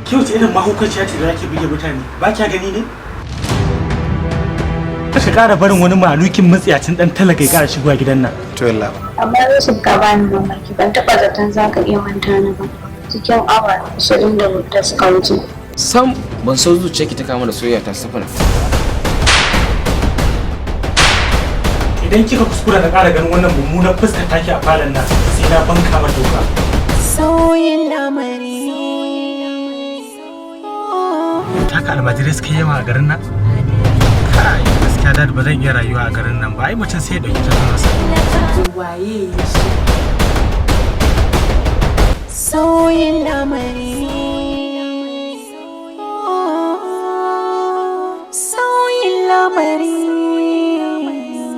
Ke wace irin mahaukaciya ce da zaki buge mutane? Ba kya gani ne? Ka ƙara barin wani malukin matsiyacin ɗan talaka ya ƙara shigowa gidan nan. To yalla. Amma Yusuf, ka bani mamaki, ban taɓa zaton za ka iya manta ni ba cikin awa 24 da suka wuce. Sam ban so zuciyarki ta kama da soyayya ta, Safina. Idan kika kuskura na ƙara ganin wannan mummunan fuskar taki a falon nan, sai na banka mata wuka. Sauyin lamari. Taka almajirai suka yi yawa a garin nan. Kai, gaskiya dad, ba zan iya rayuwa a garin nan ba. Ai mutum sai ya ɗauki tazaransa. Waye shi? Sauyin lamari. Sauyin lamari.